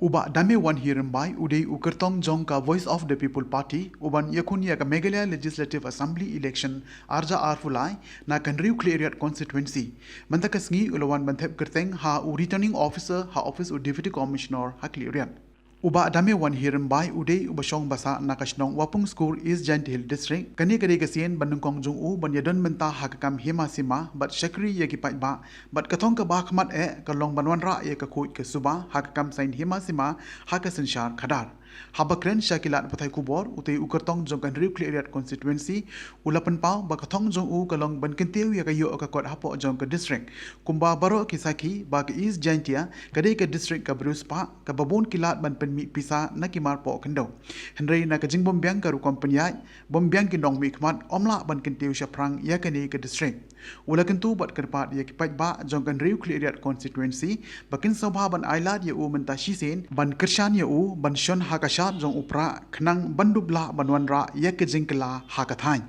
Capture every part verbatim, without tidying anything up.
U Bah Damewanhi Rymbai u dei u kyrtong jong ka Voice of the People Party u ban ïakhun ïa ka Meghalaya Legislative Assembly election arja arphew lai na ka Hynriew Khliehriat Constituency. Mynta ka sngi u la wan ban thep kyrteng ha u Returning Officer ha office u Deputy Commissioner ha Khliehriat. U Bah Damewanhi Rymbai u dei u ba shong ba sah na ka shnong Wapungskur, East Jaintia Hills District. Kane ka dei ka sien ba nyngkong jong u ban ïadon bynta ha ka kam hima sima bad shakri ïa ki paidbah, bad ka thong kaba khmat eh ka long ban wanrah ïa ka khuid ka suba ha ka kam saiñ hima sima ha ka synshar khadar. Haba kren sha ki lad pathai khubor, utei u kyrtong jong ka Hynriew Khliehriat Constituency u la pynpaw ba ka thong jong u ka long ban kyntiew ïa ka ïoh ka kot hapoh jong ka district. Kumba baroh ki sakhi ba ka East Jaintia ka dei ka district kaba riewspah, kaba bun ki lad ban pynmih pisa na ki mar poh khyndew. Hynrei na ka jingbymbiang ka rukom pynïaid, bymbiang ki nongmihkhmat, ym lah ban kyntiew shaphrang ïa kane ka district. U la kyntu bad kyrpad ïa ki paidbah jong ka Hynriew Khliehriat Constituency ba kin sngewbha ban ailad ïa u mynta shisien, ban kyrshan ïa u ban shon ha ka shad jong u Prah khnang ban dup lah ban wanrah ïa ka jingkylla ha ka thaiñ.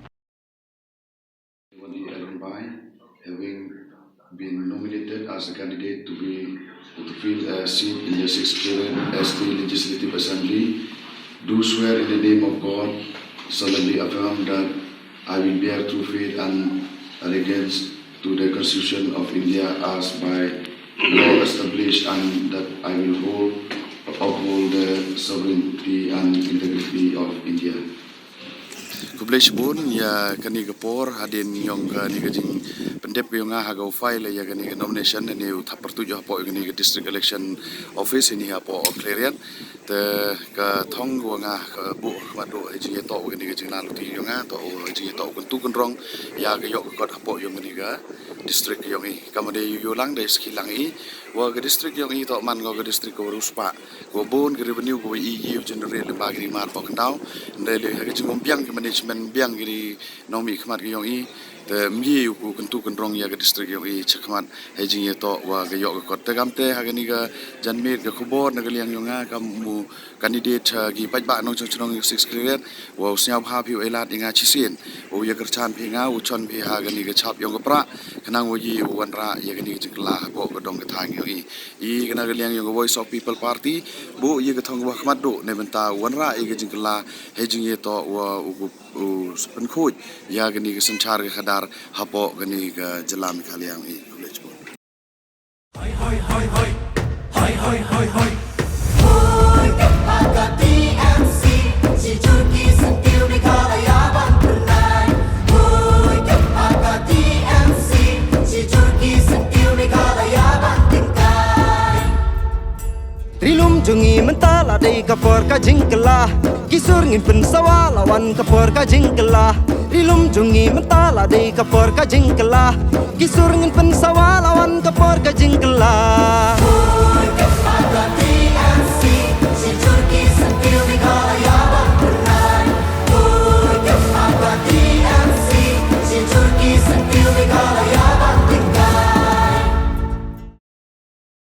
Having been nominated as a candidate to be, to fill a seat in the sixth Khliehriat S T Legislative Assembly, do swear in the name of God, solemnly affirm that I will bear true faith and allegiance to the Constitution of India as by law established, and that I will hold, uphold the sovereignty and integrity of India. Khublei shibun ïa kane ka por hadien jong kane ka jingpyndep ka jong nga ha ka u file ïa kane ka nomination, ne u thap pyrtuid hapoh kane ka District Election Office ïa ni hapoh Khliehriat. Te ka thong ka wa nga ka buh khmat duh ha jingïatoh wa kane ka jinglaluti jong nga, toh ha jingïatoh kyntu kynrong ïa ka ïoh ka kot hapoh jong kane ka district jong i. Kam dei ïoh lang dei ski lang i wa ka district jong i toh man ka district ka wa riewspah. Ka wa bun ka revenue ka wa i ïoh generate lyngba kine mar poh khyndaw. Ndei lei ha ka jingom biang ka management biang kine nongmihkhmat ka jong i. Te mih u kyntu kynrong ïa ka district jong i chakhmat ha jingïatoh wa ka ïoh ka kot. Te kam te ha kane ka janmiet ka khubor na ka liang jong nga kam u candidate ha ki paidbah nongshong shnong six Khliehriat, wa u sngewbha phi u ailad ïa nga shisien, u ïa kyrchan phi nga, u chon phi ha kane ka chap jong ka Prah, khnang wa ïa u wanrah ïa kane ka jingkylla hapoh ka dong ka thaiñ jong i. I kane ka liang jong ka Voice of People Party, buh ïa ka thong kaba khmat duh ne bynta u wanrah ïa ka jingkylla ha jingïatoh wa u, u pynkhuid ïa kane ka synshar ka khadar hapoh kane ka jylla Meghalaya jong i. Khublei shibun. Hoi, hoi, hoi, hoi. Hoi, hoi, hoi, hoi. Hoi, ka pa ka T M C. Shi jur ki syntiew Meghalaya ban pynlait. Hoi, ka pa ka T M C. Shi jur ki syntiew Meghalaya ban tyngkai. Ri lum jong ngi mynta la dei ka por ka jingkylla. Ki sur ngin pynsawa la wan ka por ka jingkylla. Ri lum jong ngi mynta la dei ka por ka jingkylla. Ki sur ngin pynsawa la wan ka por ka jingkylla.